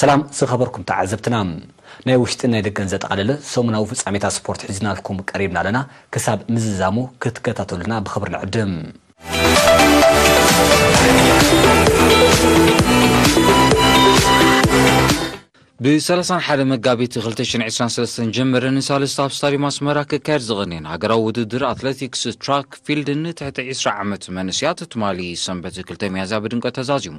ሰላም ዝኸበርኩም ተዓዘብትና፣ ናይ ውሽጥን ናይ ደገን ዘጠቓለለ ሰሙናዊ ፍጻሜታት ስፖርት ሒዝናልኩም ቀሪብና ኣለና። ክሳብ ምዝዛሙ ክትከታተሉና ብኽብሪ ንዕድም። ብ31 መጋቢት ክልተ ሽሕን ዕስራን ሰለስተን ጀመረ ንሳልስቲ ኣብ ስታዲየም ኣስመራ ክካየድ ዝቐነየን ሃገራዊ ውድድር ኣትሌቲክስ ትራክ ፊልድን ትሕቲ ዕስራ ዓመት መንእሰያት ትማሊ ሰንበት ክልተ ሚያዝያ ብድምቀት ተዛዚሙ።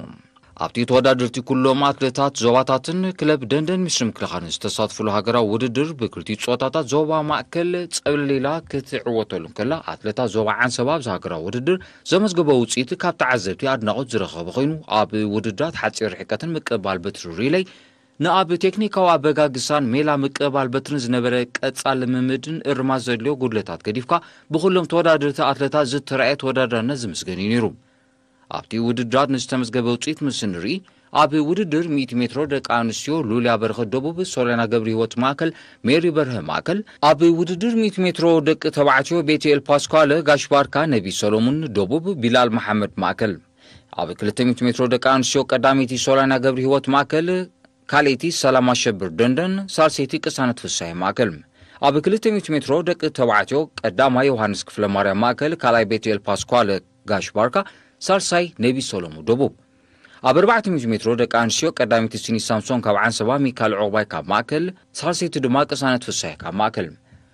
ኣብቲ ተወዳደርቲ ኩሎም ኣትሌታት ዞባታትን ክለብ ደንደን ሚኒስትሪ ምክልኻልን ዝተሳትፍሉ ሃገራዊ ውድድር ብክልቲኡ ጾታታት ዞባ ማእከል ጸብሊላ ክትዕወተሉ እንከላ፣ ኣትሌታት ዞባ ዓንሰባ ኣብዚ ሃገራዊ ውድድር ዘመዝገቦ ውጽኢት ካብ ተዓዘብቲ ኣድናቖት ዝረኸበ ኮይኑ፣ ኣብ ውድድራት ሓጺር ርሕቀትን ምቅባል በትሪ ሪለይ ንኣብ ቴክኒካዊ ኣበጋግሳን ሜላ ምቅባል በትርን ዝነበረ ቀጻል ልምምድን እርማት ዘድልዮ ጉድለታት ገዲፍካ ብኹሎም ተወዳደርቲ ኣትሌታት ዝተራእየ ተወዳዳርነት ዝምስገን እዩ ነይሩ። ኣብቲ ውድድራት ንዝተመዝገበ ውጽኢት ምስ ንርኢ፣ ኣብ ውድድር ሚእቲ ሜትሮ ደቂ ኣንስትዮ ሉልያ በረኸት ደቡብ፣ ሶልያና ገብረ ህይወት ማእከል፣ ሜሪ በርሀ ማእከል፣ ኣብ ውድድር ሚእቲ ሜትሮ ደቂ ተባዕትዮ ቤትኤል ፓስኳለ ጋሽ ባርካ፣ ነቢ ሰሎሙን ደቡብ፣ ቢላል መሓመድ ማእከል። ኣብ ክልተ ሚእቲ ሜትሮ ደቂ ኣንስትዮ ቀዳመይቲ ሶልያና ገብረ ህይወት ማእከል፣ ካልኣይቲ ሰላም ኣሸብር ደንደን፣ ሳልሰይቲ ቅሳነት ፍሳሐ ማእከል። ኣብ ክልተ ሚእቲ ሜትሮ ደቂ ተባዕትዮ ቀዳማይ ዮሃንስ ክፍለ ማርያም ማእከል፣ ካልኣይ ቤትኤል ፓስኳለ ጋሽ ባርካ፣ ሳልሳይ ነቢ ሰሎሙ ደቡብ። ኣብ ኣርባዕተ ሚእቲ ሜትሮ ደቂ ኣንስትዮ ቀዳመይቲ ሲኒ ሳምሶን ካብ ዓንሰባ፣ ሚካኤል ዑቕባይ ካብ ማእከል፣ ሳልሰይቲ ድማ ቅሳነት ፍሳሐ ካብ ማእከል።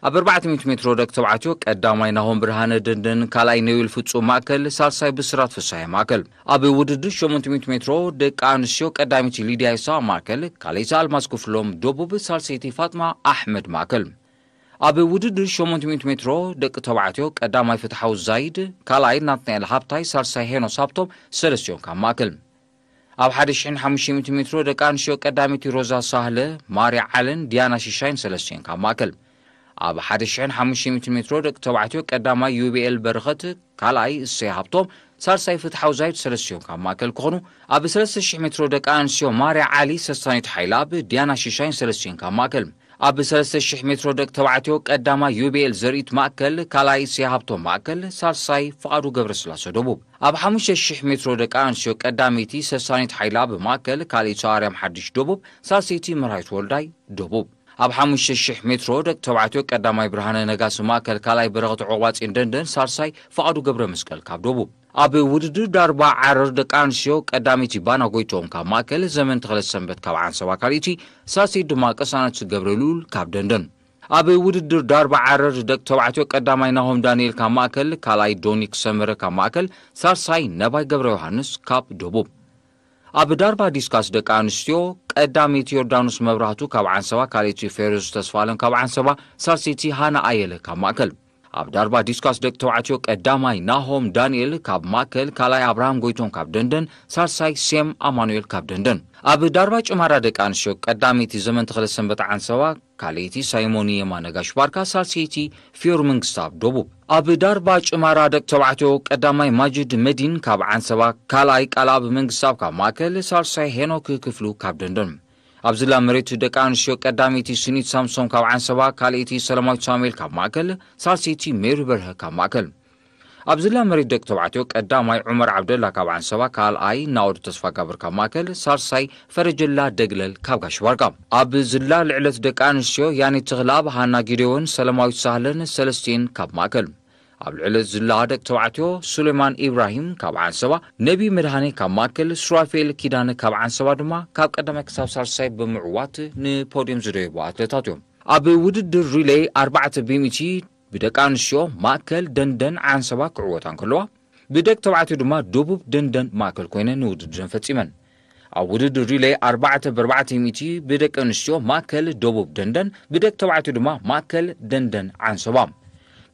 ኣብ ኣርባዕተ ሚእቲ ሜትሮ ደቂ ተባዕትዮ ቀዳማይ ናሆም ብርሃነ ደንደን፣ ካልኣይ ነዊል ፍጹም ማእከል፣ ሳልሳይ ብስራት ፍሳሐ ማእከል። ኣብ ውድድር ሸሞንተ ሚእቲ ሜትሮ ደቂ ኣንስትዮ ቀዳመይቲ ሊድያ ይስሐቅ ማእከል፣ ካልኣይቲ ኣልማዝ ክፍሎም ደቡብ፣ ሳልሰይቲ ፋጥማ ኣሕመድ ማእከል። ኣብ ውድድር ሸሞንተ ሚእቲ ሜትሮ ደቂ ተባዕትዮ ቀዳማይ ፍትሓዊ ዛይድ፣ ካልኣይ ናትናኤል ሃብታይ፣ ሳልሳይ ሄኖስ ሃብቶም ሰለስቲኦም ካብ ማእከል። ኣብ ሓደ ሽሕን ሓሙሽተ ሚእቲ ሜትሮ ደቂ ኣንስትዮ ቀዳመይቲ ሮዛ ሳህለ፣ ማርያ ዓልን ዲያና ሽሻይን ሰለስቲኦም ካብ ማእከል። ኣብ ሓደ ሽሕን ሓሙሽተ ሚእቲ ሜትሮ ደቂ ተባዕትዮ ቀዳማይ ዩቢኤል በረኸት፣ ካልኣይ እሰይ ሃብቶም፣ ሳልሳይ ፍትሓዊ ዛይድ ሰለስቲኦም ካብ ማእከል ክኾኑ፣ ኣብ ሰለስተ ሽሕ ሜትሮ ደቂ ኣንስትዮ ማርያ ዓሊ፣ ሰሳኒት ሓይላብ፣ ዲያና ሽሻይን ሰለስቲኦም ካብ ማእከል። ኣብ ሰለስተ ሽሕ ሜትሮ ደቂ ተባዕትዮ ቀዳማይ ዩቢኤል ዘርኢት ማእከል፣ ካልኣይ እሰይ ሃብቶም ማእከል፣ ሳልሳይ ፍቓዱ ገብረስላሴ ደቡብ። ኣብ ሓሙሽተ ሽሕ ሜትሮ ደቂ ኣንስትዮ ቀዳመይቲ ሰሳኒት ሓይላብ ማእከል፣ ካልኣይቲ ኣርያም ሓድሽ ደቡብ፣ ሳልሰይቲ መርሃይት ወልዳይ ደቡብ። ኣብ ሓሙሽተ ሽሕ ሜትሮ ደቂ ተባዕትዮ ቀዳማይ ብርሃነ ነጋሲ ማእከል፣ ካልኣይ በረኸት ዑቕባጽዮን ደንደን፣ ሳልሳይ ፍቓዱ ገብረ መስቀል ካብ ደቡብ። ኣብ ውድድር ዳርባ ዓረር ደቂ ኣንስትዮ ቀዳመይቲ ባና ጎይቶም ካብ ማእከል፣ ዘመን ተኽለ ሰንበት ካብ ዓንሰባ ካልኣይቲ፣ ሳልሰይቲ ድማ ቅሳነት ገብረ ልኡል ካብ ደንደን። ኣብ ውድድር ዳርባ ዓረር ደቂ ተባዕትዮ ቀዳማይ ናሆም ዳንኤል ካብ ማእከል፣ ካልኣይ ዶኒክ ሰመረ ካብ ማእከል፣ ሳልሳይ ነባይ ገብረ ዮሃንስ ካብ ደቡብ። ኣብ ዳርባ ዲስካስ ደቂ ኣንስትዮ ቀዳመይቲ ዮርዳኖስ መብራህቱ ካብ ዓንሰባ፣ ካልኣይቲ ፌሮዝ ተስፋለም ካብ ዓንሰባ፣ ሳልሰይቲ ሃና ኣየለ ካብ ማእከል። ኣብ ዳርባ ዲስካስ ደቂ ተባዕትዮ ቀዳማይ ናሆም ዳንኤል ካብ ማእከል፣ ካልኣይ ኣብርሃም ጎይቶም ካብ ደንደን፣ ሳልሳይ ሴም ኣማኑኤል ካብ ደንደን። ኣብ ዳርባ ጭማራ ደቂ ኣንስትዮ ቀዳመይቲ ዘመን ተኽለ ሰንበት ዓንሰባ፣ ካልኣይቲ ሳይሞኒ የማነ ጋሽ ባርካ፣ ሳልሰይቲ ፊዮር መንግስታብ ደቡብ። ኣብ ዳርባ ጭማራ ደቂ ተባዕትዮ ቀዳማይ ማጅድ መዲን ካብ ዓንሰባ፣ ካልኣይ ቃልኣብ መንግስታብ ካብ ማእከል፣ ሳልሳይ ሄኖክ ክፍሉ ካብ ደንደን። ኣብ ዝላ መሬት ደቂ ኣንስትዮ ቀዳመይቲ ስኒት ሳምሶም ካብ ዓንሰባ፣ ካልኣይቲ ሰላማዊት ሳሙኤል ካብ ማእከል፣ ሳልሰይቲ ሜሪ በርሀ ካብ ማእከል። ኣብ ዝላ መሬት ደቂ ተባዕትዮ ቀዳማይ ዑመር ዓብደላ ካብ ዓንሰባ፣ ካልኣይ ናኦድ ተስፋጋብር ካብ ማእከል፣ ሳልሳይ ፈረጀላ ደግለል ካብ ጋሽ ባርካ። ኣብ ዝላ ልዕለት ደቂ ኣንስትዮ ያኔት ተኽለኣብ፣ ሃና ጊዴዎን፣ ሰላማዊት ሳህለን ሰለስቲኤን ካብ ማእከል። ኣብ ልዕለት ዝላ ደቂ ተባዕትዮ ሱሌማን ኢብራሂም ካብ ዓንሰባ፣ ነቢ መድሃኔ ካብ ማእከል፣ ሱራፌል ኪዳነ ካብ ዓንሰባ ድማ ካብ ቀዳማይ ክሳብ ሳልሳይ ብምዕዋት ንፖድዮም ዝደየቡ ኣትሌታት እዮም። ኣብ ውድድር ሪሌይ ኣርባዕተ ብሚእቲ ብደቂ ኣንስትዮ ማእከል፣ ደንደን፣ ዓንሰባ ክዕወታ እንከለዋ፣ ብደቂ ተባዕትዮ ድማ ደቡብ፣ ደንደን፣ ማእከል ኮይነን ንውድድረን ፈጺመን። ኣብ ውድድር ሪሌይ ኣርባዕተ ብኣርባዕተ ሚእቲ ብደቂ ኣንስትዮ ማእከል፣ ደቡብ፣ ደንደን፣ ብደቂ ተባዕትዮ ድማ ማእከል፣ ደንደን፣ ዓንሰባ።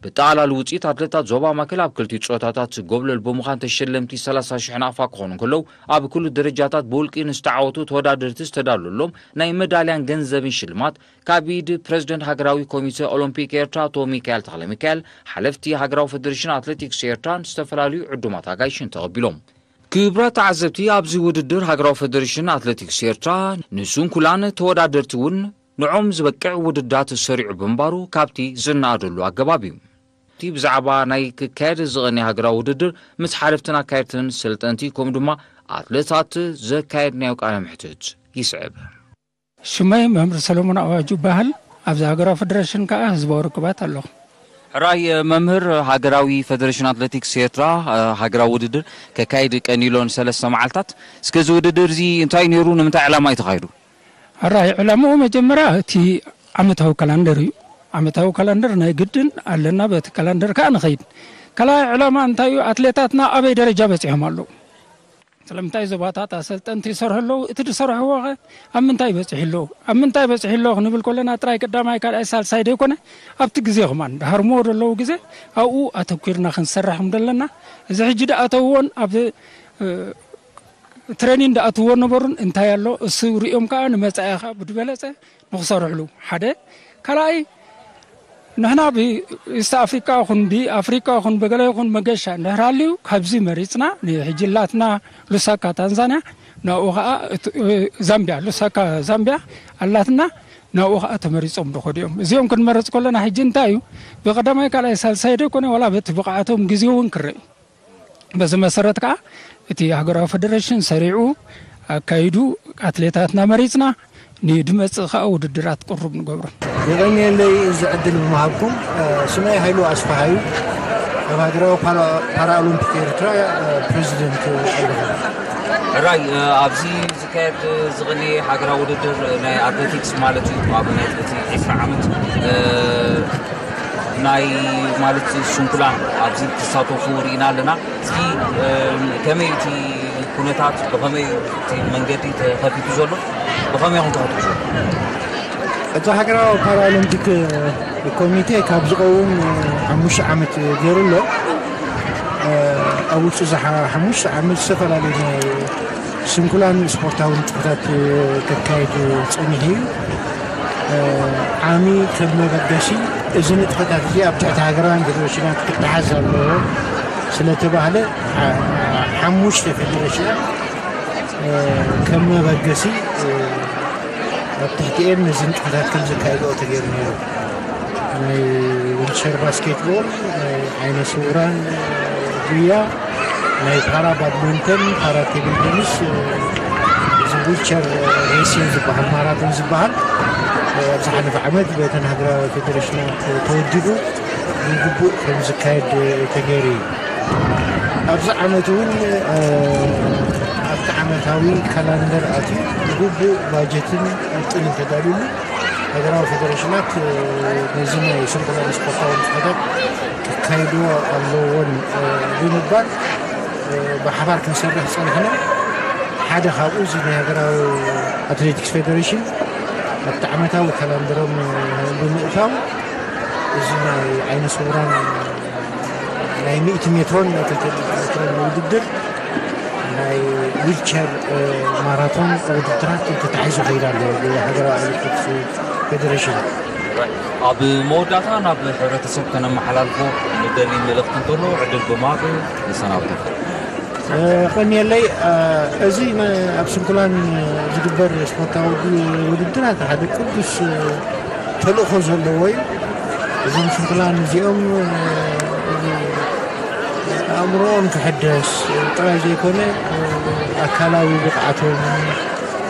ብጠቓላሊ ውጽኢት ኣትሌታት ዞባ ማእከል ኣብ ክልቲኡ ጾታታት ጎብለል ብምዃን ተሸለምቲ ሰላሳ ሽሕ ናቕፋ ክኾኑ እንከለዉ፣ ኣብ ኩሉ ደረጃታት ብውልቂ ንዝተዓወቱ ተወዳደርቲ ዝተዳለወሎም ናይ መዳልያን ገንዘብን ሽልማት ካብ ኢድ ፕረዚደንት ሃገራዊ ኮሚተ ኦሎምፒክ ኤርትራ ኣቶ ሚካኤል ተኽለ ሚካኤል፣ ሓለፍቲ ሃገራዊ ፈደሬሽን ኣትሌቲክስ ኤርትራን ዝተፈላለዩ ዕዱማት ኣጋይሽን ተቐቢሎም። ክቡራት ተዓዘብቲ፣ ኣብዚ ውድድር ሃገራዊ ፈደሬሽን ኣትሌቲክስ ኤርትራ ንስንኩላን ተወዳደርቲ እውን ንዖም ዝበቅዕ ውድድራት ሰሪዑ ብምንባሩ ካብቲ ዝነኣደሉ ኣገባብ እዩ። እቲ ብዛዕባ ናይ ክካየድ ዝቐነየ ሃገራዊ ውድድር ምስ ሓለፍትን ኣካየድትን ሰልጠንቲ ከምኡ ድማ ኣትሌታት ዘካየድናዮ ቃለ ምሕትት ይስዕብ። ሽመይ መምህር ሰሎሞን ኣዋጁ ይበሃል። ኣብዚ ሃገራዊ ፈደረሽን ከኣ ህዝባዊ ርክባት ኣለኹ። ሕራይ መምህር፣ ሃገራዊ ፈደረሽን ኣትሌቲክስ ኤርትራ ሃገራዊ ውድድር ከካይድ ቀኒሎ ንሰለስተ መዓልታት። እስከ እዚ ውድድር እዚ እንታይ ነይሩ? ንምንታይ ዕላማ እዩ ተኻይዱ? ሕራይ ዕላምኡ መጀመርያ እቲ ዓመታዊ ካላንደር እዩ። ዓመታዊ ካላንደር ናይ ግድን ኣለና፣ በቲ ካላንደር ከኣ ንኸይድ። ካልኣይ ዕላማ እንታይ እዩ? ኣትሌታትና ኣበይ ደረጃ በጺሖም ኣለዉ? ስለምንታይ ዞባታት ኣሰልጠንቲ ይሰርሑ ኣለዉ? እቲ ዝሰርሕዎ ኸ ኣብ ምንታይ በጺሑ ኣለዉ? ኣብ ምንታይ በጺሑ ኣለዉ ክንብል ከለና ጥራይ ቀዳማይ፣ ካልኣይ፣ ሳልሳይ ዘይኮነ ኣብቲ ግዜ ከማን ድሃርምዎ ዘለዉ ግዜ ኣብኡ ኣተኲርና ክንሰርሕ ከም ዘለና፣ እዚ ሕጂ ድኣተውዎን ኣብ፣ እ፣ ትሬኒን ድኣትውዎ ነበሩን እንታይ ኣሎ እሱ ሪኦም ከኣ ንመጻኢ ከኣ ብድበለጸ ንኽሰርሕሉ ሓደ። ካልኣይ ንሕና ብኢስት ኣፍሪካ ይኹን ብኣፍሪካ ይኹን ብገለ ይኹን መገሻ እንድሕር ሃልዩ ካብዚ መሪፅና ንሕጂ ላትና ሉሳካ ታንዛንያ ናብኡ ከዓ እቲ- ዛምቢያ ሉሳካ ዛምቢያ ኣላትና ናብኡ ከዓ ተመሪፆም ዝኸዱ እዮም። እዚኦም ክንመርፅ ከለና ሕጂ እንታይ እዩ ብቀዳማይ ካልኣይ ሳልሳይ ዶ ይኮነ ዋላ በቲ ብቕዓቶም ግዜ እውን ክረዩ በዚ መሰረት ከዓ እቲ ሃገራዊ ፈደረሽን ሰሪዑ ኣካይዱ ኣትሌታትና መሪፅና ንድመፅእ ከዓ ውድድራት ቅሩብ ንገብሮ። የቐንየለይ እዚ ዕድል ብምሃብኩም። ስመይ ሃይሉ ኣስፋሃዩ ካብ ሃገራዊ ፓራኦሎምፒክ ኤርትራ ፕሬዚደንት ኣለኹ። ሕራይ ኣብዚ ዝካየድ ዝቕኒ ሃገራዊ ውድድር ናይ ኣትሌቲክስ ማለት እዩ። ኣብነት እቲ ዕስራ ዓመት ናይ ማለት ስንኩላን ኣብዚ ክሳተፉ ርኢና ኣለና። እስኪ ከመይ እቲ ኩነታት ብኸመይ እቲ መንገዲ ተኸፊቱ ዘሎ ብኸመይ ኢኹም ተኸትቡ ዘሎ? እቲ ሃገራዊ ፓራኦሎምፒክ ኮሚቴ ካብ ዝቐውም ሓሙሽተ ዓመት ገይሩ ኣሎ። ኣብ ውፅእ ዝሓ ሓሙሽተ ዓመት ዝተፈላለዩ ናይ ስንኩላን ስፖርታዊ ንጥፈታት ከካይድ ፀኒሑ እዩ። ዓሚ ከም መበገሲ እዚ ንጥፈታት እዚ ኣብ ትሕቲ ሃገራውያን ፌደሬሽናት ክተሓዝ ኣለዎ ስለተባህለ ሓሙሽተ ፌደሬሽናት ከም መበገሲ ኣብ ትሕቲኤን ነዚ ንጥፈታት ከም ዘካየድኦ ተገይሩ ነይሩ። ናይ ዊልቸር ባስኬትቦል፣ ናይ ዓይነ ስውራን ጉያ፣ ናይ ፓራ ባድሚንተን፣ ፓራ ቴብል ቴኒስ፣ እዚ ዊልቸር ሬሲንግ ዝበሃል ማራቶን ዝበሃል ኣብ ዝሓለፈ ዓመት በተን ሃገራዊ ፌደሬሽናት ተወዲቡ ብግቡእ ከም ዝካየድ ተገይሩ እዩ። ኣብዚ ዓመት እውን ኣብቲ ዓመታዊ ካላንደር ኣትዩ ብግቡእ ባጀትን ውጥንን ተዳልዩሉ ሃገራዊ ፌደሬሽናት ነዚ ናይ ስንኩላን ስፖርታዊ ንጥፈታት ክካይድዎ ኣለዎን ብምባል ብሓባር ክንሰርሕ ጸኒሕና። ሓደ ካብኡ እዚ ናይ ሃገራዊ ኣትሌቲክስ ፌደሬሽን ኣብቲ ዓመታዊ ካላንደሮም ብምእታው እዚ ናይ ዓይነ ስውራን ናይ ሚእቲ ሜትሮን ናይ ክልተ ሚእቲ ሜትሮን ውድድር ናይ ዊልቸር ማራቶን ውድድራት ተታሒዙ ከይዳ ኣሎ ብሃገራዊ ኣትሌቲክስ ፌደሬሽን። ኣብ መወዳእታ ናብ ሕብረተሰብ ከነመሓላልፎ ንደሊ መልእኽቲ እንተሎ ዕድል ብምሃብ ንሰናብቶ። ቀኒየለይ። እዚ ኣብ ስንኩላን ዝግበር ስፖርታዊ ውድድራት ሓደ ቅዱስ ተልእኾ ዘለዎ እዩ። እዞም ስንኩላን እዚኦም ኣእምሮኦም ክሕደስ ጥራይ ዘይኮነ ኣካላዊ ብቕዓቶም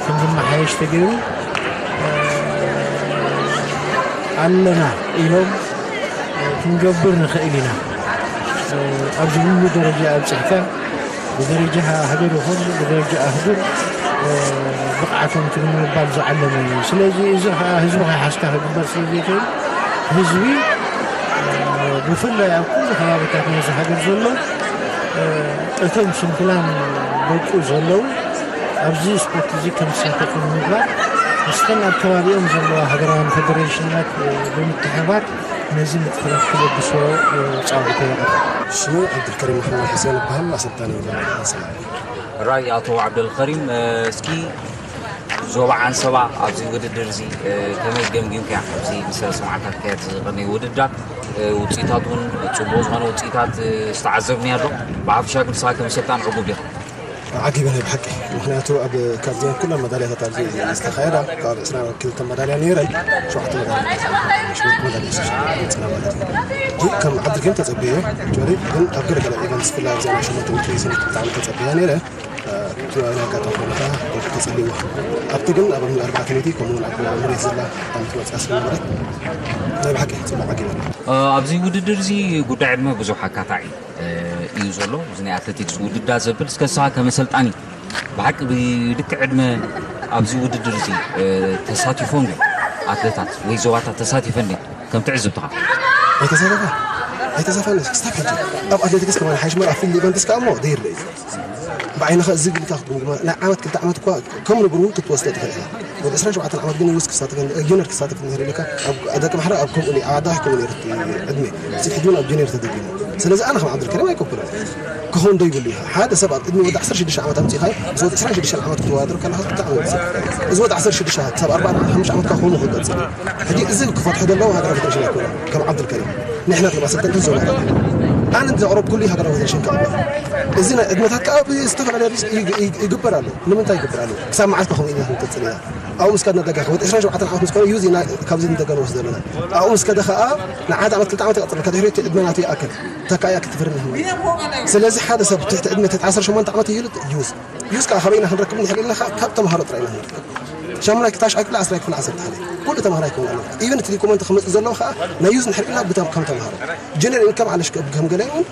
ከም ዝመሓየሽ ተገይሩ ኣለና ኢሎም ክንገብር ንኽእል ኢና። ኣብዚ ሁሉ ደረጃ ኣብፅሕካ ብደረጃ ሃገር ይኹን ብደረጃ ኣህጉር ብቕዓቶም ትግምባል ዝዓለመ እዩ። ስለዚ እዚ ከዓ ህዝቢ ከይሓዝካ ክግበር ስለ ዘይክእል ህዝቢ ብፍላይ ኣብ ኩሉ ከባቢታት ናይዚ ሃገር ዘሎ እቶም ስንኩላን ደቁ ዘለዉ ኣብዚ ስፖርት እዚ ከም ዝሳተፉ ንምግባር ምስተን ኣብ ከባቢኦም ዘለዋ ሃገራውያን ፌደሬሽናት ብምትሕባር ነዚ ንጥፈታት ክለግስዎ ፃውዒተ የቕርብ። ሽመይ ዓብዱልከሪም መሓመድ ሑሴን ይበሃል። ኣሰልጣኒ ሰላ ራይ ኣቶ ዓብደልከሪም እስኪ ዞባ ዓንሰባ ኣብዚ ውድድር እዚ ከመይ ገምጊምካ ኣብዚ ንሰለስተ መዓልታት ክካየድ ዝቐነዩ ውድድራት ውፅኢታት እውን ፅቡቅ ዝኾነ ውፅኢታት ዝተዓዘብኒ ኣሎ። ብሓፈሻ ግን ንስኻ ከም ሰልጣን ዕጉብ ዲኻ? ዓጊበ ናይ ብሓቂ ምክንያቱ ኣብ ካብዚኣን ኩለን መዳልያታት ኣብዚ ዝተኻየዳ ካብ ዕስራን ክልተን መዳልያ ነይረን ሸውዓተ መዳልያ ሽወርቂ መዳልያ ዝተሸለመ ማለት እዩ። ከም ዓብድልከሪም ተጸብየ ግን ኣብ ገለገለ ኢቨንትስ ብፍላይ ኣብዚኣ ናይ ሸሞንተ ሚእቲ ሰንበት ብጣዕሚ ተጸብያ ነይረ። እቲ ናይ ኣጋጣሚ ኩነታ ጸልይዎ። ኣብቲ ግን ኣብ ኣርባዕተ ሚእቲ ከምኡ እውን ኣብ መሬት ዘላ ሓንቲ ወጻ ስለ ነበረት ናይ ብሓቂ ጽቡቕ ዓጊበ። ኣብዚ ውድድር እዚ ጉዳይ ዕድመ ብዙሕ ኣካታዒ እዩ ዘሎ። እዚ ናይ ኣትሌቲክስ ውድድር ዘብል እስከ ንስኻ ከም ኣሰልጣኒ ብሓቂ ብልክዕ ዕድመ ኣብዚ ውድድር እዚ ተሳቲፎም ድዮም ኣትሌታት ወይ ዞባታት ተሳቲፈን ድየን ከም ትዕዝብትኻ? ኣይተሳተፋ ኣይተሳተፋ ክስታፍ ሕጂ ኣብ ኣትሌቲክስ ከማን ሓይሽ መራ ፊልድ ኢቨንትስ ከኣ እሞ ደይርለ እዩ። ብዓይንኻ እዚ ግልካ ክትግምግማ ናይ ዓመት ክልተ ዓመት እኳ ከም ንብሩ ክትወስዶ ትኽእል ኢኻ። ወዲ ዕስራን ሸውዓተን ዓመት ግን ይውስ ክሳተፍ ዩነር ክሳተፍ እንድሕር ኢልካ ኣብ ደቂ ማሕረ ኣብ ከምኡ ኣብ ዓዳኻ ከምኡ ነይሩ እቲ ዕድመ። እዚ ሕጂ እውን ኣብ ጁኒየር ተደጊሙ። ስለዚ ኣነ ከም ዓብዱልከሪም ኣይከብኩሎን ክኸውን ዶ ይብሉ ኢኻ። ሓደ ሰብ ኣብ ቅድሚ ወዲ ዓሰርተ ሽዱሽተ ዓመት ኣምጺኻዮ ምስ ወዲ ዕስራን ሽዱሽተን ዓመት ክትወዳደር ከለኻ ብጣዕሚ ይውስን። እዚ ወዲ ዓሰርተ ሽዱሽተ ዓመት ክሳብ ኣርባዓን ሓሙሽተ ዓመት እኳ ክኸውን ክገጽ እዩ። ሕጂ እዚ ክፈትሑ ዘለዎም ሃገራዊ ፌደሬሽን ኣይኮነን ከም ዓብዱልከሪም ንሕና ከም ኣሰልጠንቲ ዞባታት ኣነ ዘቕረብኩሉ ሃገራዊ ፌደሬሽን ክቕበል። እዚ ናይ ዕድመታት ከዓ ብዝተፈላለየ ይግ- ይግ- ይግበር ኣሎ። ንምንታይ ይግበር ኣሎ? ክሳብ መዓስ ከምኡ ኢና ክንቅፅል ኢና? ኣብኡ ምስ ከድና ደጋ ክወጥ ዕስራን ሸውዓተን ዓመት ምስ ኮነ ዩዝ ኢና ካብዚ ንደጋ ንወስድ ዘለና። ኣብኡ ምስ ከደ ከዓ ንዓዲ ዓመት ክልተ ዓመት ይቐፅል ከድሕሪ እቲ ዕድመ ናቱ ይኣክል ተካእያ ክትፍርም ይህሉ። ስለዚ ሓደ ሰብ ትሕቲ ዕድመ ትሕቲ ዓሰርተ ሸሞንተ ዓመት ይህሉ ዩዝ ዩዝ ከዓ ካበይና ክንረክብ ንሕል ኢልና ካብ ተምሃሮ ጥራይ ኢና ክንረክብ። ሻሙናይ ክታሽ ኣይክላ ዓስራይ ክፍል ዓሰርተ ሓደ ኩሉ ተምሃራይ ክኸውን ኣለዎ። ኢቨን እቲ ዶኩመንት ክመፅእ ዘለዎ ከዓ ናይ ዩዝ ንሕል ኢልና ብተም ከም ተምሃሮ ጀነር ኢንካም ኣለሽ ከም ገለ እውን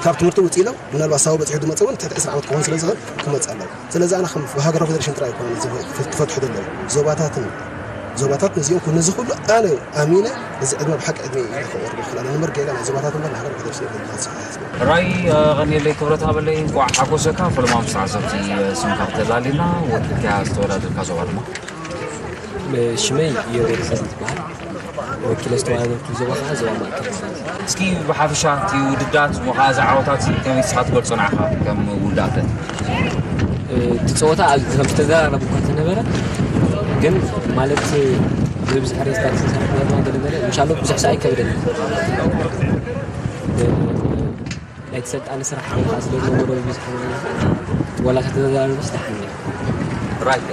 ካብ ትምህርቲ ውፅእ ኢሎም ምናልባት ሳው በፂሑ ዝመፅእ እውን ትሕቲ ዕስራ ዓመት ክኸውን ስለ ዝኽእል ክመፅእ ኣለዎ። ስለዚ ኣነ ከም ሃገራዊ ፌደሬሽን ጥራይ ኣይኮነን እዚ ክፈትሑ ዘለዎ ዞባታትን ዞባታት ነዚኦም ኩሉ ነዚ ኩሉ ኣነ ኣሚነ እዚ ዕድመ ብሓቂ ዕድመ እዩ ኢለ ክቆርብ ይኽእል ኣነ ንመርገ ኢለ ናይ ዞባታት እምበር ንሃገር ፌደሬሽን ኢለ ዝሓስብ ሕራይ ቀኒለይ ክብረት ሃበለይ እንኳዕ ሓጎሰካ ፈለማ ምስ ተዓዘብቲ ስምካ ክተላሊና ወኪልካ ዝተወዳደርካ ዞባ ድማ ሽመይ ኢዮቤል ሰጥ ዝበሃል ወኪለ ዝተወዳደርኩ ዞባ ከዓ ዞባ ማእከል። እስኪ ብሓፈሻ እቲ ውድዳት እሞ ከዓ እዚ ዓወታት ከመይ ንስኻ ትገልፆ ንዓኻ ከም ውዳእ ኣትለት? እቲ ፀወታ ከም ዝተዘራረብ እኳ እንተነበረ ግን ማለት ብብዝሒ ሬስታርት ንሰርሕ ነበርና ገለገለ እንሻሎ ብዙሕ ሰዓይ ከብደኒ ናይቲ ሰልጣኒ ስራሕ ከዓ ስለ ዝነበሮ ብዙሕ ዋላ ተተዛረብስ ደሓን ነይሩ። ራይት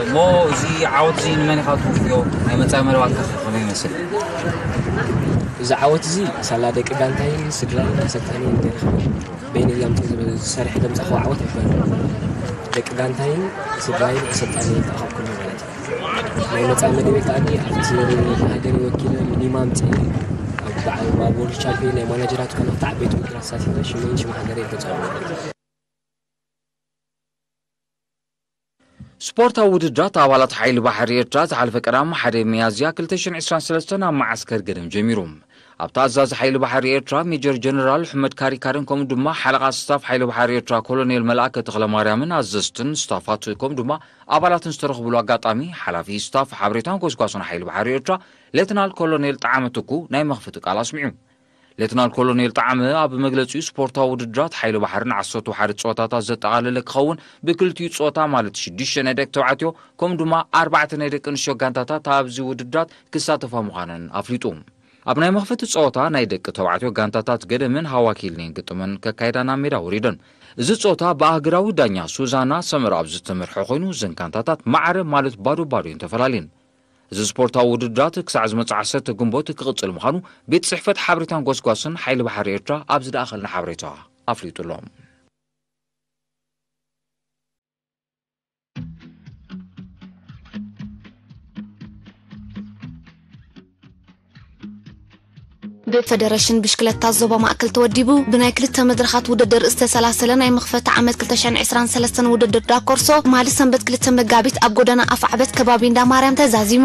እሞ እዚ ዓወት እዚ ንመን ኢኻ ትውፍዮ? ናይ መጻኢ መደባትካ ከ ከመይ ይመስል? እዚ ዓወት እዚ ሳላ ደቂ ጋንታይን ስድራይን ኣሰልጣኒን ገይርካ በይነይ ኣምፅእ ዝሰርሕ ዘምፃእኽዎ ዓወት ኣይኮነን። ደቂ ጋንታይን ስድራይን ኣሰልጣኒን ተኣኻብኩሉ ማለት እዩ። ናይ መጻኢ መደበይ ከኣ ኣብቲ ሃገር ወኪለ ሚኒማ ኣምጽእ ኣብ ወርልድ ቻምፒዮን ናይ ማናጀራት ኮነ ኣብቲ ዓበይቲ ውድድራት ሳቲፈ ሽመይን ሽም ሃገረይ ገጸሉ። ስፖርታዊ ውድድራት ኣባላት ሓይሊ ባሕሪ ኤርትራ ዝሓለፈ ቀዳም ሓደ ሚያዝያ ክልተ ሽሕን ዕስራን ሰለስተን ኣብ መዓስከር ገደም ጀሚሩ። ኣብቲ ኣዛዚ ሓይሊ ባሕሪ ኤርትራ ሜጀር ጀነራል ሕመድ ካሪካርን ከምኡ ድማ ሓለቓ ስታፍ ሓይሊ ባሕሪ ኤርትራ ኮሎኔል መልኣከ ተኽለማርያምን ኣዘዝትን ስታፋት ከምኡ ድማ ኣባላትን ዝተረኽብሉ ኣጋጣሚ ሓላፊ ስታፍ ሓበሬታን ጎስጓስን ሓይሊ ባሕሪ ኤርትራ ሌተናል ኮሎኔል ጣዕመ ትኩ ናይ መኽፈቲ ቃል ኣስሚዑ። ሌተናል ኮሎኔል ጣዕመ ኣብ መግለጺኡ ስፖርታዊ ውድድራት ሓይሊ ባሕርን ዓሰርተ ሓደ ጸወታታት ዘጠቓለለ ክኸውን ብክልቲኡ ጸወታ ማለት ሽዱሽተ ናይ ደቂ ተባዕትዮ ከምኡ ድማ ኣርባዕተ ናይ ደቂ ኣንስትዮ ጋንታታት ኣብዚ ውድድራት ክሳተፋ ምዃነን ኣፍሊጡ። ኣብ ናይ መኽፈቲ ጸወታ ናይ ደቂ ተባዕትዮ ጋንታታት ገደምን ሃዋኪልኔን ግጥምን ከካይዳ ናብ ሜዳ ወሪደን። እዚ ጸወታ ብኣህግራዊ ዳኛ ሱዛና ሰመር ኣብ ዝተመርሐ ኮይኑ እዘን ጋንታታት ማዕረ ማለት ባዶ ባዶ እየን ተፈላልየን። እዚ ስፖርታዊ ውድድራት ክሳዕ ዝመጽእ ዓሰርተ ግንቦት ክቕጽል ምዃኑ ቤት ጽሕፈት ሓበሬታን ጎስጓስን ሓይሊ ባሕሪ ኤርትራ ኣብ ዝደኣኸልና ሓበሬታ ኣፍሊጡ ኣሎ። ብፈደረሽን ብሽክለታ ዞባ ማእከል ተወዲቡ ብናይ ክልተ መድረኻት ውድድር ዝተሰላሰለ ናይ መኽፈቲ ዓመት ክልተ ሽሕን ዕስራን ሰለስተን ውድድር ዳኮርሶ ትማሊ ሰንበት ክልተ መጋቢት ኣብ ጎደና ኣፍዓበት ከባቢ እንዳ ማርያም ተዛዚሙ።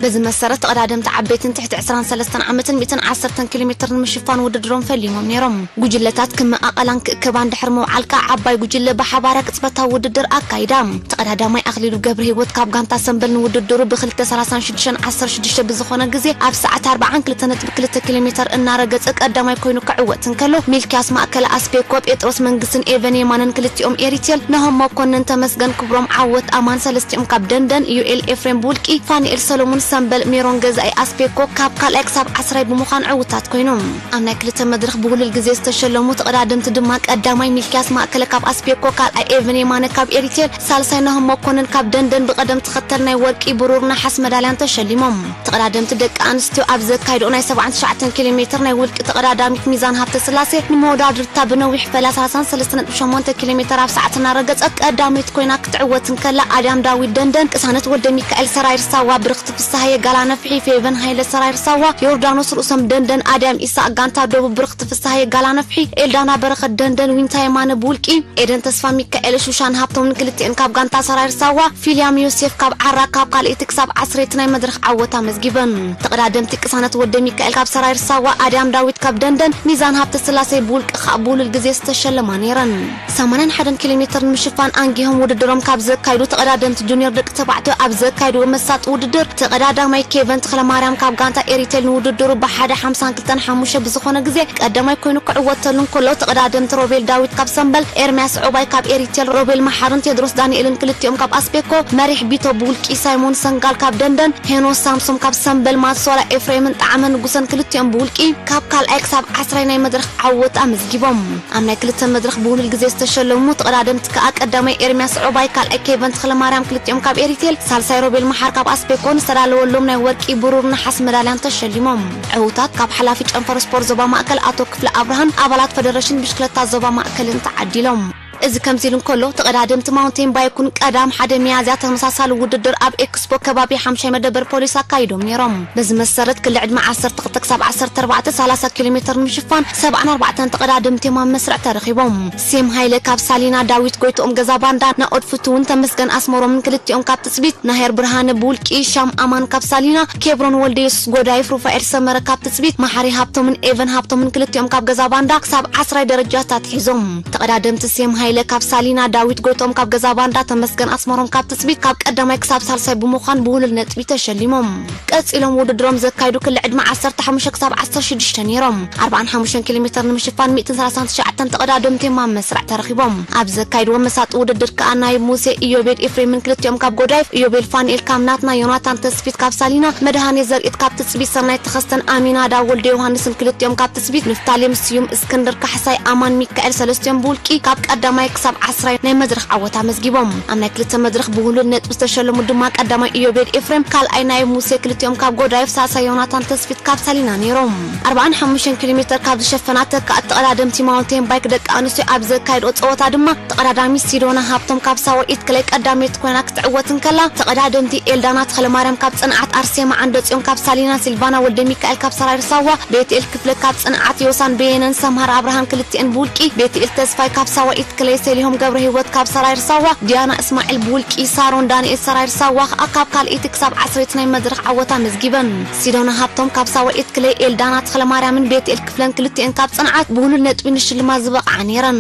በዚ መሰረት ተቐዳደምቲ ዓበይትን ትሕቲ ዕስራን ሰለስተን ዓመትን ሚእትን ዓሰርተን ኪሎ ሜትር ንምሽፋን ውድድሮም ፈሊሞም ነይሮም። ጉጅለታት ክመቓቐላን ክእከባን ድሕሪ ምውዓል ከዓ ዓባይ ጉጅለ ብሓባራ ቅጽበታዊ ውድድር ኣካይዳ። ተቐዳዳማይ ኣኽሊሉ ገብረሂወት ካብ ጋንታ ሰምበል ንውድድሩ ብክልተ ሰላሳን ሽዱሽተን ዓሰርተ ሽዱሽተ ብዝኾነ ግዜ ኣብ ሰዓት ኣርባዓን ክልተ ነጥቢ ክልተ ኪሎ ሜተር እናረገጸ ቀዳማይ ኮይኑ ክዕወት እንከሎ፣ ሚልክያስ ማእከለ ኣስፔኮ፣ ጴጥሮስ መንግስትን ኤቨን የማነን ክልቲኦም ኤሪቴል፣ ናሆም መኮንን፣ ተመስገን ክብሮም፣ ዓወት ኣማን ሰለስቲኦም ካብ ደንደን፣ ዩኤል ኤፍሬም ብውልቂ፣ ፋኒኤል ሰሎሞን ሰምበል፣ ሜሮን ገዛኢ ኣስፔኮ ካብ ካልኣይ ክሳብ ዓስራይ ብምዃን ዕውታት ኮይኖም። ኣብ ናይ ክልተ መድረኽ ብውህሉል ግዜ ዝተሸለሙ ተቐዳደምቲ ድማ ቀዳማይ ሚልክያስ ማእከለ ካብ ኣስፔኮ፣ ካልኣይ ኤቨን የማነ ካብ ኤሪቴል፣ ሳልሳይ ናሆም መኮንን ካብ ደንደን ብቐደም ተኸተል ናይ ወርቂ፣ ብሩር፣ ነሓስ መዳልያን ተሸሊሞም። ተቐዳደምቲ ደቂ ኣንስትዮ ኣብ ዘካየድኦ ናይ ሰብዓን ትሽዓተን ኪሎ ሜትር ናይ ውልቂ ተቐዳዳሚት ሚዛን ሃብተ ስላሴ ንመወዳድርታ ብነዊሕ ፈላ ሰላሳ ሰለስተ ነጥቢ ሸሞንተ ኪሎ ሜትር ኣብ ሰዓት እናረገጸት ቀዳመይቲ ኮይና ክትዕወት እንከላ፣ ኣድያም ዳዊት ደንደን ቅሳነት ወልደ ሚካኤል ሰራይር ሳዋ፣ ብርኽቲ ፍስሃየ ጋላ ነፍሒ፣ ፌቨን ሃይለ ሰራይር ሳዋ፣ ዮርዳኖስ ርእሶም ደንደን፣ ኣድያም ኢሳቅ ጋንታ ደቡብ፣ ብርኽቲ ፍስሃየ ጋላ ነፍሒ፣ ኤልዳና በረኸት ደንደን፣ ዊንታ የማነ ብውልቂ፣ ኤደን ተስፋ ሚካኤል፣ ሹሻን ሃብቶምን ክልቲኤን ካብ ጋንታ ሰራይር ሳዋ፣ ፊልያም ዮሴፍ ካብ ዓራ ካብ ካልኣይቲ ክሳብ ዓሰርይቲ ናይ መድረኽ ዓወት ኣመዝጊበን። ተቐዳደምቲ ቅሳነት ወልደ ሚካኤል ካብ ሰራይር ሳዋ፣ ኣድያም ዳዊት ካብ ደንደን፣ ሚዛን ሃብተ ስላሴ ብውልቂ ከኣ ብውሉል ግዜ ዝተሸለማ ነይረን። ሰማንያን ሓደን ኪሎ ሜትር ንምሽፋን ኣንጊሆም ውድድሮም ካብ ዘካይዱ ተቐዳደምቲ ጁኒየር ደቂ ተባዕትዮ ኣብ ዘካይድዎ መሳጢ ውድድር፣ ተቐዳዳማይ ኬቨን ተኽለማርያም ካብ ጋንታ ኤሪቴል ንውድድሩ ብሓደ ሓምሳን ክልተን ሓሙሽተ ብዝኾነ ግዜ ቀዳማይ ኮይኑ ክዕወተሉ እንከሎ፣ ተቐዳደምቲ ሮቤል ዳዊት ካብ ሰምበል፣ ኤርምያስ ዑባይ ካብ ኤሪቴል፣ ሮቤል መሓርን ቴድሮስ ዳንኤልን ክልቲኦም ካብ ኣስቤኮ፣ መሪሕ ቢቶ ብውልቂ፣ ሳይሞን ሰንጋል ካብ ደንደን፣ ሄኖስ ሳምሶም ካብ ሰምበል፣ ማሶላ ኤፍሬምን ጣዕመ ንጉሰን ክልቲኦም ብውልቂ ካብ ካልኣይ ክሳብ ዓስራይ ናይ መድረኽ ዓወት ኣመዝጊቦም። ኣብ ናይ ክልተ መድረኽ ብውሉል ግዜ ዝተሸለሙ ተቐዳደምቲ ከኣ ቀዳማይ ኤርምያስ ዑባይ፣ ካልኣይ ኬቨን ተኽለማርያም ክልቲኦም ካብ ኤሪቴል፣ ሳልሳይ ሮቤል መሓር ካብ ኣስቤኮን ዝተዳለወሎም ናይ ወርቂ፣ ብሩር፣ ነሓስ መዳልያን ተሸሊሞም። ዕዉታት ካብ ሓላፊ ጨንፈር ስፖርት ዞባ ማእከል ኣቶ ክፍለ ኣብርሃን ኣባላት ፈደረሽን ብሽክለታ ዞባ ማእከልን ተዓዲሎም። እዚ ከምዚ ኢሉ እንከሎ፣ ተቐዳደምቲ ማውንቴን ባይክ እውን ቀዳም ሓደ ሚያዝያ ተመሳሳሊ ውድድር ኣብ ኤክስፖ ከባቢ ሓምሻይ መደበር ፖሊስ ኣካይዶም ነይሮም። በዚ መሰረት ክሊ ዕድመ ዓሰርተ ክልተ ክሳብ ዓሰርተ ኣርባዕተ ሰላሳ ኪሎ ሜትር ንምሽፋን ሰብዓን ኣርባዕተን ተቐዳደምቲ እዮም ኣብ መስርዕ ተረኺቦም። ሴም ሃይለ ካብ ሳሊና፣ ዳዊት ጎይትኦም ገዛ ባንዳ፣ ናኦድ ፍትውን ተመስገን ኣስመሮምን ክልቲኦም ካብ ትጽቢት፣ ናሄር ብርሃነ ብውልቂ፣ ሻም ኣማን ካብ ሳሊና፣ ኬብሮን ወልደ የሱስ ጎዳይፍ፣ ሩፋኤል ሰመረ ካብ ትጽቢት፣ መሓሪ ሃብቶምን ኤቨን ሃብቶምን ክልቲኦም ካብ ገዛ ባንዳ ክሳብ ዓስራይ ደረጃታት ሒዞም። ተቐዳደምቲ ሴም ሃይለ ካብ ሳሊና፣ ዳዊት ጎይትኦም ካብ ገዛ ባንዳ፣ ተመስገን ኣስመሮም ካብ ትጽቢት ካብ ቀዳማይ ክሳብ ሳልሳይ ብምዃን ብውሉል ነጥቢ ተሸሊሞም። ቀጺሎም ውድድሮም ዘካይዱ ክሊ ዕድመ ዓሰርተ ሓሙሽተ ክሳብ ዓሰርተ ሽዱሽተ ነይሮም። ኣርባዓን ሓሙሽተን ኪሎ ሜትር ንምሽፋን ሚእትን ሰላሳን ትሽዓተን ተቐዳደምቲ እዮም ኣብ መስርዕ ተረኺቦም። ኣብ ዘካይድዎ መሳጢ ውድድር ከኣ ናይ ሙሴ ኢዮቤድ ኤፍሬምን ክልቲኦም ካብ ጎዳይፍ፣ ኢዮቤድ ፋንኤል ካብ ናትና፣ ዮናታን ተስፊት ካብ ሳሊና፣ መድሃኔ ዘርኢት ካብ ትጽቢት፣ ሰናይት ተኸስተን ኣሚናዳ ወልደ ዮሃንስን ክልቲኦም ካብ ትጽቢት፣ ንፍታሌም ስዩም፣ እስክንድር ካሕሳይ፣ ኣማን ሚካኤል ሰለስቲኦም ብውልቂ ካብ ቀዳማይ ክሳብ ዓስራይ ናይ መድረኽ ዓወት ኣመዝጊቦም። ኣብ ናይ ክልተ መድረኽ ብውሉል ነጥቢ ዝተሸለሙ ድማ ቀዳማይ ኢዮቤድ ኤፍሬም፣ ካልኣይ ናይ ሙሴ፣ ክልቲኦም ካብ ጎዳይፍ፣ ሳልሳይ ዮናታን ተስፊት ካብ ሳሊና ነይሮም። ኣርባዓን ሓሙሽተን ኪሎ ሜትር ካብ ዝሸፈና ተካእቲ ተቐዳደምቲ ማውንቴን ባይክ ደቂ ኣንስትዮ ኣብ ዘካየድኦ ጸወታ ድማ ተቐዳዳሚት ሲዶና ሃብቶም ካብ ሳዋ ኢትክለይ ቀዳመይቲ ኮይና ክትዕወት እንከላ፣ ተቐዳደምቲ ኤልዳና ተኽለማርያም ካብ ጽንዓት፣ ኣርሴማ ዓንደጽዮን ካብ ሳሊና፣ ሲልቫና ወልደ ሚካኤል ካብ ሰራይር ሳዋ፣ ቤትኤል ክፍለ ካብ ጽንዓት፣ ዮሳን በየነን ሰምሃር ኣብርሃን ክልቲኤን ብውልቂ፣ ቤትኤል ተስፋይ ካብ ሳዋ ኢትክለይ፣ ሰሊሆም ገብረ ህይወት ካብ ሰራይር ሳዋ፣ ዲያና እስማዒል ብውልቂ፣ ሳሮን ዳንኤል ሰራይር ሳዋ ከኣ ካብ ካልኣይቲ ክሳብ ዓሰርይቲ ናይ መድረኽ ዓወት ኣመዝጊበን። ሲዶና ሃብቶም ካብ ሳዋ ኢትክለይ፣ ኤልዳና ተኽለማርያምን ቤትኤል ክፍለን ክልቲኤን ካብ ጽንዓት ብውሉል ነጥቢ ንሽልማት ዝበቕዓ ነይረን።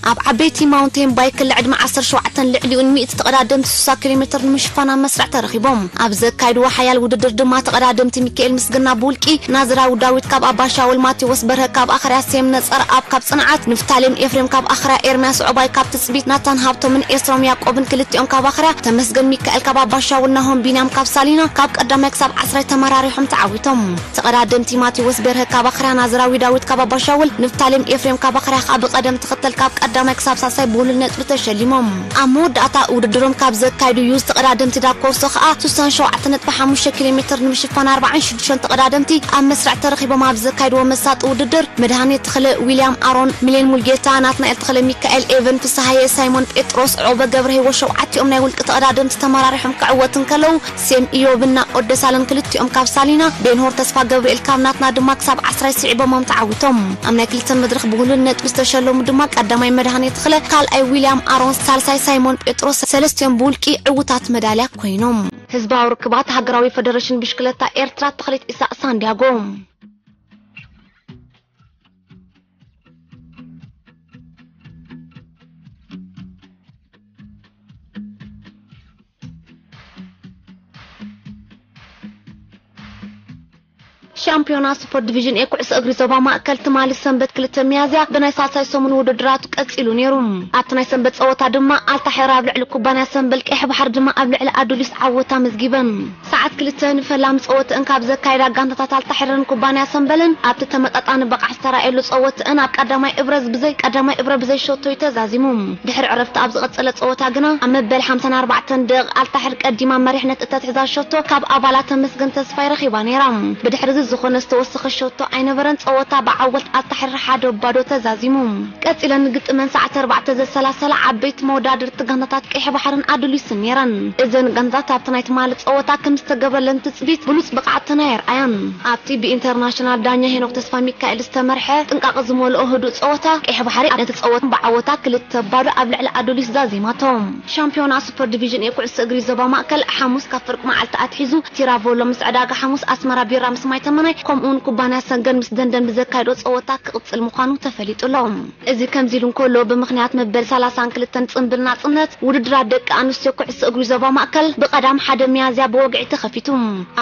ኣብ ዓበይቲ ማውንቴን ባይክ ክሊ ዕድመ ዓሰርተ ሸውዓተን ልዕሊኡን ሚእቲ ተቐዳደምቲ ስሳ ኪሎ ሜትር ንምሽፋን ኣብ መስርዕ ተረኺቦም። ኣብ ዘካይድዎ ሓያል ውድድር ድማ ተቐዳደምቲ ሚካኤል ምስግና ብውልቂ፣ ናዝራዊ ዳዊት ካብ ኣባሻውል፣ ማቴዎስ በርሀ ካብ ኣኽርያ፣ ሴም ነጸር ኣብ ካብ ጽንዓት፣ ንፍታሌም ኤፍሬም ካብ ኣኽርያ፣ ኤርምያስ ዑባይ ካብ ትጽቢት፣ ናታን ሃብቶምን ኤስሮም ያዕቆብን ክልቲኦም ካብ ኣኽርያ፣ ተመስገን ሚካኤል ካብ ኣባሻውል፣ ናሆም ቢንያም ካብ ሳሊና ካብ ቀዳማይ ክሳብ ዓስራይ ተመራሪሖም ተዓዊቶም። ተቐዳደምቲ ማቴዎስ በርሀ ካብ ኣኽርያ፣ ናዝራዊ ዳዊት ካብ ኣባሻውል፣ ንፍታሌም ኤፍሬም ካብ ኣኽርያ ከኣ ብቐደም ተኸተል ካብ ቀዳማይ ክሳብ ሳልሳይ ብውሉል ነጥቢ ተሸሊሞም። ኣብ መወዳእታ ውድድሮም ካብ ዘካይዱ ዩዝ ተቐዳደምቲ ዳብ ኮርሶ ከኣ ስሳን ሸውዓተ ነጥቢ ሓሙሽተ ኪሎ ሜትር ንምሽፋን ኣርባዓን ሽዱሽተን ተቐዳደምቲ ኣብ መስርዕ ተረኺቦም ኣብ ዘካይድዎ መሳጢ ውድድር፣ መድሃኔ ተኽለ፣ ዊልያም ኣሮን፣ ሚሌን ሙልጌታ፣ ናትናኤል ተኽለ ሚካኤል፣ ኤቨን ፍስሃየ፣ ሳይሞን ጴጥሮስ፣ ዑቕበ ገብረ ህይወት ሸውዓቲኦም ናይ ውልቂ ተቐዳደምቲ ተመራሪሖም ክዕወቱ እንከለዉ፣ ሴም ኢዮብን ናኦድ ደሳለን ክልቲኦም ካብ ሳሊና፣ ቤንሆር ተስፋ ገብርኤል ካብ ናትና ድማ ክሳብ ዓስራይ ስዒቦሞም ተዓዊቶም። ኣብ ናይ ክልተ መድረኽ ብውሉል ነጥቢ ዝተሸለሙ ድማ ቀዳማይ መድሃኔ ተኽለ፣ ካልኣይ ዊልያም ኣሮን፣ ሳልሳይ ሳይሞን ጴጥሮስ፣ ሰለስቲኦም ብውልቂ ዕዉታት መዳልያ ኮይኖም። ህዝባዊ ርክባት ሃገራዊ ፈደረሽን ብሽክለታ ኤርትራ፣ ተኽሊት ኢሳቕ ሳንዲያጎ። ሻምፒዮና ስፖርት ዲቪዥን ኤ ኩዕሶ እግሪ ዞባ ማእከል ትማሊ ሰንበት ክልተ ሚያዝያ ብናይ ሳልሳይ ሰሙን ውድድራቱ ቀጺሉ ነይሩ። ኣብቲ ናይ ሰንበት ጸወታ ድማ ኣልታሒራ ኣብ ልዕሊ ኩባንያ ሰምበል፣ ቀይሕ ባሕሪ ድማ ኣብ ልዕሊ ኣዱሊስ ዓወት ኣመዝጊበን። ሰዓት ክልተ ንፈላሚ ጸወትአን ካብ ዘካየዳ ጋንታታት ኣልታሒራን ኩባንያ ሰምበልን ኣብቲ ተመጣጣኒ ብቕዓት ዝተራእየሉ ጸወትአን ኣብ ቀዳማይ እብረ ብዘይ ቀዳማይ እብረ ብዘይ ሸቶ እዩ ተዛዚሙ። ድሕሪ ዕረፍቲ ኣብ ዝቐጸለ ጸወታ ግና ኣብ መበል ሓምሳን ኣርባዕተን ደቕ ኣልታሒር ቀዲማ መሪሕነት እተትሕዛ ሸቶ ካብ ኣባላ ተመስገን ተስፋይ ረኺባ ነይራ። ብድሕሪ እዚ ዝኾነ ዝተወሰኸ ሸቶ ኣይነበረን። ጸወታ ብዓወት ኣልታሕሪር ሓደ ባዶ ተዛዚሙ። ቀጺለን ግጥመን ሰዓት ኣርባዕተ ዘሰላሰላ ዓበይቲ መወዳድርቲ ጋንታታት ቀይሕ ባሕርን ኣዱሊስ ነይረን። እዘን ጋንታታት ኣብቲ ናይ ትማሊ ጸወታ ከም ዝተገብረለን ትጽቢት ብሉጽ ብቕዓተን ኣየርኣያን። ኣብቲ ብኢንተርናሽናል ዳኛ ሄኖክ ተስፋ ሚካኤል ዝተመርሐ ጥንቃቐ ዝመልኦ ህዱእ ጸወታ፣ ቀይሕ ባሕሪ ነቲ ጸወታ ብዓወታ ክልተ ባዶ ኣብ ልዕሊ ኣዱሊስ ዛዚማቶ። ሻምፒዮና ሱፐር ዲቪዥን ኤ ኩዕሶ እግሪ ዞባ ማእከል ሓሙስ ካብ ፍርቂ መዓልቲ ኣትሒዙ ቲራቮሎ ምስ ዕዳጋ ሓሙስ፣ ኣስመራ ቢራ ምስ ማይ ተመናይ፣ ከምኡውን ኩባንያ ሰገን ምስ ደንደን ብዘካየዶ ጸወታ ክቕጽል ምዃኑ ተፈሊጡ ኣሎ። እዚ ከምዚ ኢሉ እንከሎ፣ ብምኽንያት መበል ሰላሳን ክልተን ጽንብል ናጽነት፣ ውድድራት ደቂ ኣንስትዮ ኩዕሶ እግሪ ዞባ ማእከል ብቐዳም ሓደ ሚያዝያ ብወግዒ ተኸፊቱ።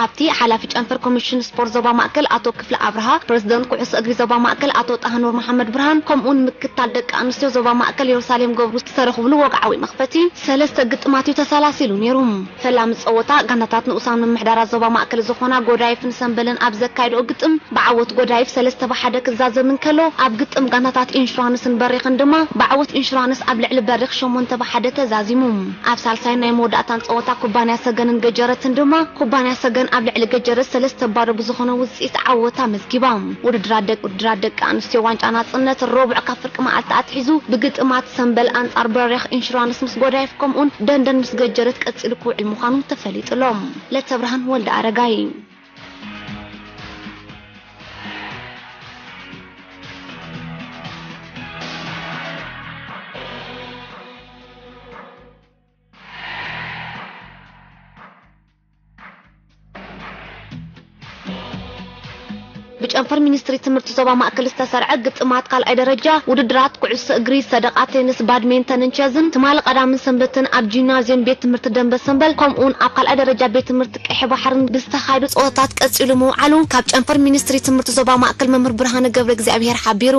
ኣብቲ ሓላፊ ጨንፈር ኮሚሽን ስፖርት ዞባ ማእከል ኣቶ ክፍለ ኣብርሃ፣ ፕረዚደንት ኩዕሶ እግሪ ዞባ ማእከል ኣቶ ጣህኑር መሓመድ ብርሃን፣ ከምኡውን ምክትል ምክትል ደቂ ኣንስትዮ ዞባ ማእከል የሩሳሌም ገብሩ ዝተረኽብሉ ወግዓዊ መኽፈቲ ሰለስተ ግጥማት እዩ ተሰላሲሉ ነይሩ። ፈላሚ ጸወታ ጋንታታት ንኡሳን ምምሕዳራት ዞባ ማእከል ዝኾና ጎዳይፍን ሰምበልን ኣብ ዘካየድኦ ግጥም ብዓወት ጎዳይፍ ሰለስተ ብሓደ ክዛዘም እንከሎ፣ ኣብ ግጥም ጋንታታት ኢንሹራንስን በሪኽን ድማ ብዓወት ኢንሹራንስ ኣብ ልዕሊ በሪኽ ሸሞንተ ብሓደ ተዛዚሙ። ኣብ ሳልሳይን ናይ መወዳእታን ጸወታ ኩባንያ ሰገንን ገጀረትን ድማ ኩባንያ ሰገን ኣብ ልዕሊ ገጀረት ሰለስተ ባዶ ብዝኾነ ውጽኢት ዓወት ኣመዝጊባ። ውድድራት ደቂ ውድድራት ደቂ ኣንስትዮ ዋንጫ ናጽነት ረቡዕ ካብ ፍርቂ መዓልቲ ኣትሒዙ ብግጥማት ሰምበል ኣንጻር በሪኽ ኢንሹራንስ ምስ ጎዳይፍ ከምኡን ደንደን ምስ ገጀረት ቀጺሉ ክውዕል ምዃኑ ተፈሊጡ ኣሎ። ለተብርሃን ወልደ ኣረጋይ። ብጨንፈር ሚኒስትሪ ትምህርቲ ዞባ ማእከል ዝተሰርዐ ግጥማት ካልኣይ ደረጃ ውድድራት ኩዕሶ እግሪ፣ ሰደቓ ቴንስ፣ ባድሜንተንን ቸዝን ትማሊ ቀዳምን ሰንበትን ኣብ ጂምናዝየም ቤት ትምህርቲ ደንበ ሰንበል ከምኡውን ኣብ ካልኣይ ደረጃ ቤት ትምህርቲ ቀይሕ ባሕርን ብዝተኻየዱ ጸወታታት ቀጺሉ ምውዓሉ ካብ ጨንፈር ሚኒስትሪ ትምህርቲ ዞባ ማእከል መምህር ብርሃነ ገብረ እግዚኣብሔር ሓቢሩ።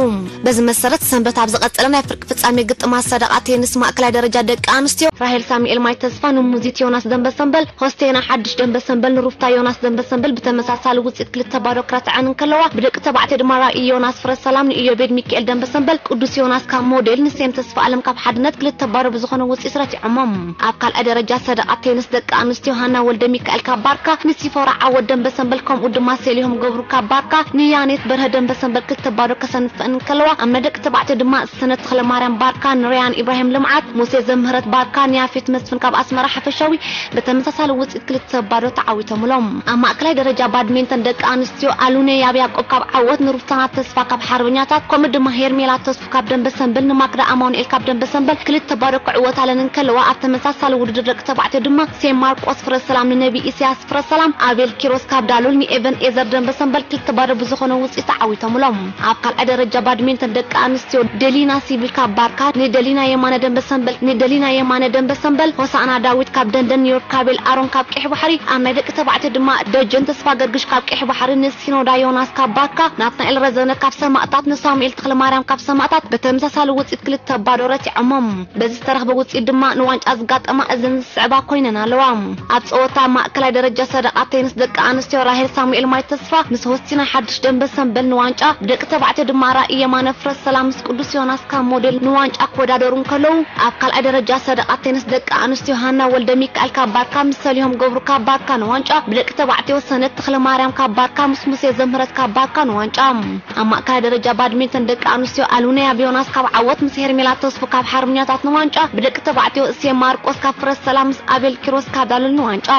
በዚ መሰረት ሰንበት ኣብ ዝቐጸለ ናይ ፍርቂ ፍጻሜ ግጥማት ሰደቓ ቴንስ ማእከላይ ደረጃ ደቂ ኣንስትዮ ራሄል ሳሙኤል ማይ ተስፋ ንሙዚት ዮናስ ደንበ ሰንበል፣ ሆስቴና ሓድሽ ደንበ ሰንበል ንሩፍታ ዮናስ ደንበ ሰንበል ብተመሳሳሊ ውጽኢት ክልተ ባዶ ክረትዐን እንከለዋ፣ ብደቂ ተባዕትዮ ድማ ራኢ ዮናስ ፍረ ሰላም ንኢዮቤድ ሚካኤል ደንበ ሰንበል ቅዱስ ዮናስ ካብ ሞዴል ንሴም ተስፋ ኣለም ካብ ሓድነት ክልተ ባዶ ብዝኾነ ውጽኢት ረቲዖሞም። ኣብ ካልኣይ ደረጃ ሰደቓ ቴንስ ደቂ ኣንስትዮ ሃና ወልደ ሚካኤል ካብ ባርካ ንሲፎራ ዓወት ደንበ ሰንበል ከምኡ ድማ ሴሊሆም ገብሩ ካብ ባርካ ንያኔት በርሀ ደንበ ሰንበል ክልተ ባዶ ከሰንፈን እንከለዋ፣ ኣብ ናይ ደቂ ተባዕትዮ ድማ ሰነት ተኽለማርያም ባርካ ንርያን ኢብራሂም ልምዓት፣ ሙሴ ዘምህረት ባርካ ንያፌት መስፍን ካብ ኣስመራ ሓፈሻዊ ብተመሳሳሊ ውጽኢት ክልተ ባዶ ተዓዊቶምሎም። ኣብ ማእከላይ ደረጃ ባድሜንተን ደቂ ኣንስትዮ ኣሉነ ያብ ያዕቆብ ካብ ዓወት ንሩፍታና ተስፋ ካብ ሓርበኛታት ከምኡ ድማ ሄርሜላ ተስፉ ካብ ደንበ ሰንበል ንማክዳ ኣማኑኤል ካብ ደንበ ሰንበል ክልተ ባዶ ክዕወታለን እንከለዋ፣ ኣብ ተመሳሳሊ ውድድር ደቂ ተባዕትዮ ድማ ሴም ማርቆስ ፍረ ሰላም ንነቢ ኢሳያስ ፍረ ሰላም፣ ኣቤል ኪሮስ ካብ ዳሉል ንኤቨን ኤዘር ደንበ ሰንበል ክልተ ባዶ ብዝኾነ ውጽኢት ተዓዊቶምሎም። ኣብ ካልኣይ ደረጃ ባድሜንተን ደቂ ኣንስትዮ ደሊና ሲቪል ካብ ባርካ ንደሊና የማነ ደንበ ሰንበል፣ ንደሊና የማነ ደንበ ሰንበል፣ ሆሳዕና ዳዊት ካብ ደንደን፣ ዮርካቤል ኣሮን ካብ ቀይሕ ባሕሪ፣ ኣብ ናይ ደቂ ተባዕትዮ ድማ ደጀን ተስፋ ገርግሽ ካብ ቀይሕ ባሕሪ ንሲኖዳ ዮናስ ካብ ባርካ፣ ናትናኤል ረዘነ ካብ ሰማእታት ንሳሙኤል ተኽለማርያም ካብ ሰማእታት ብተመሳሳሊ ውጽኢት ክልተ ባዶ ረቲዖሞም። በዚ ዝተረኽበ ውጽኢት ድማ ንዋንጫ ዝጋጠማ እዘን ዝስዕባ ኮይነን ኣለዋ። ኣብ ጸወታ ማእከላይ ደረጃ ሰደቓ ቴንስ ደቂ ኣንስትዮ ራሄል ሳሙኤል ማይ ተስፋ ምስ ሆስቲና ሓድሽ ደንበ ሰንበል ንዋንጫ፣ ብደቂ ተባዕትዮ ድማ ራኢ የማነ ፍረ ሰላም ምስ ቅዱስ ዮናስ ካብ ሞዴል ንዋንጫ ክወዳደሩ እንከለዉ፣ ኣብ ካልኣይ ደረጃ ሰደቓ ቴንስ ደቂ ኣንስትዮ ሃና ወልደ ሚካኤል ካብ ባርካ ምስ ሰሊሆም ገብሩ ካብ ባርካ ንዋንጫ፣ ብደቂ ተባዕትዮ ሰነት ተኽለ ማርያም ካብ ባርካ ምስ ሙሴ ዘምህረት ካብ ባርካ ንዋንጫ። ኣብ ማእከላይ ደረጃ ባድሚንተን ደቂ ኣንስትዮ ኣሉነ ያብ ዮናስ ካብ ዓወት ምስ ሄርሜላ ተስፉ ካብ ሓርበኛታት ንዋንጫ፣ ብደቂ ተባዕትዮ እሴ ማርቆስ ካብ ፍረ ሰላም ምስ ኣቤል ኪሮስ ካብ ዳሉል ንዋንጫ።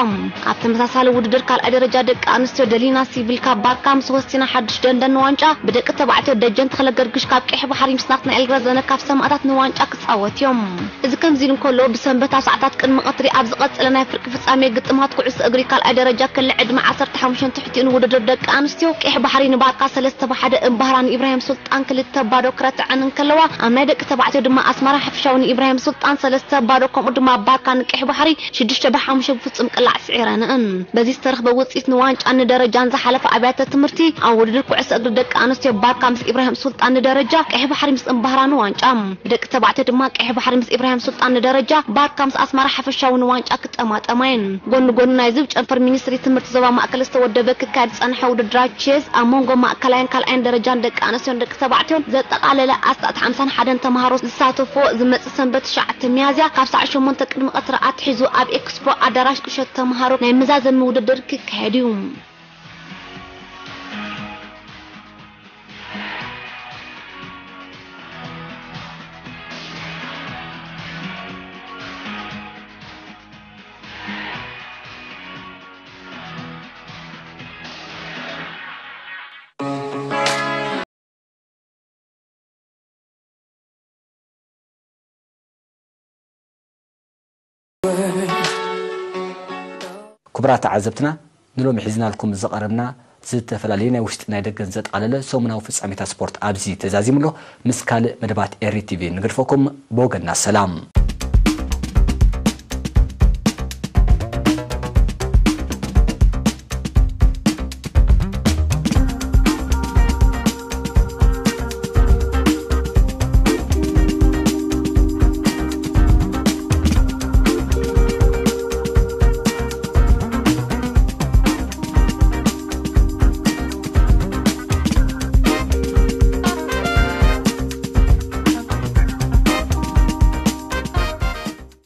ኣብ ተመሳሳሊ ውድድር ካልኣይ ደረጃ ደቂ ኣንስትዮ ደሊና ሲቪል ካብ ባርካ ምስ ወሲና ሓድሽ ደንደን ንዋንጫ፣ ብደቂ ተባዕትዮ ደጀን ተኽለ ገርግሽ ካብ ቀይሕ ባሕሪ ምስ ናትናኤል ረዘነ ካብ ሰማእታት ንዋንጫ ክጻወት እዮም። እዚ ከምዚ ኢሉ እንከሎ፣ ብሰንበት ኣብ ሰዓታት ቅድሚ ቀትሪ ኣብ ዝቐጸለ ናይ ፍርቂ ፍጻሜ ግጥማት ኩዕሶ እግሪ ካልኣይ ደረጃ ክሊ ዕድመ ዓሰርተ ሓሙሽተ ትሕቲኡ ንውድድር ደቂ ኣንስትዮ፣ ቀይሕ ባሕሪ ንባርካ ሰለስተ ብሓደ፣ እምባህራ ንኢብራሂም ሱልጣን ክልተ ባዶ ክረትዐን እንከለዋ፣ ኣብ ናይ ደቂ ተባዕትዮ ድማ ኣስመራ ሓፈሻዊ ንኢብራሂም ሱልጣን ሰለስተ ባዶ፣ ከምኡ ድማ ባርካ ንቀይሕ ባሕሪ ሽዱሽተ ብሓሙሽተ ብፍጹም ቅላዕ ስዒረንእን። በዚ ዝተረኽበ ውጽኢት ንዋንጫን ንደረጃን ዝሓለፈ ኣብያተ ትምህርቲ፣ ኣብ ውድድር ኩዕሶ እግሪ ደቂ ኣንስትዮ ባርካ ምስ ኢብራሂም ሱልጣን ንደረጃ፣ ቀይሕ ባሕሪ ምስ እምባህራ ንዋንጫ፣ ደቂ ተባዕትዮ ድማ ቀይሕ ባሕሪ ምስ ኢብራሂም ሱልጣን ንደረጃ፣ ባርካ ምስ ኣስመራ ሓፈሻዊ ንዋንጫ ክጠማጠማ እየን። ጎኒ ጎኒ ናይዚ፣ ብጨንፈር ሚኒስትሪ ትምህርቲ ዞባ ማእከል ዝተወደበ ክካየድ ዝጸንሐ ውድድራት ቼዝ፣ ኣብ መንጎ ማእከላይን ካልኣይን ደረጃን ደቂ ኣንስትዮን ደቂ ተባዕትዮን ዘጠቓለለ ኣስታት ሓምሳን ሓደን ተምሃሮ ዝሳተፎ፣ ዝመጽእ ሰንበት ትሽዓተ ሚያዝያ ካብ ሰዓት ሸሞንተ ቅድሚ ቀትሪ ኣትሒዙ ኣብ ኤክስፖ ኣዳራሽ ቁሸት ተምሃሮ ናይ መዛዘሚ ውድድር ክካየድ እዩ። ክቡራት ተዓዘብትና፣ ንሎሚ ሒዝናልኩም ዝቐረብና ዝተፈላለዩ ናይ ውሽጢ ናይ ደገን ዘጠቓለለ ሰሙናዊ ፍጻሜታት ስፖርት ኣብዚ ተዛዚሙ ኣሎ። ምስ ካልእ መደባት ኤሪ ቲቪ ንገድፈኩም። ብወገንና ሰላም።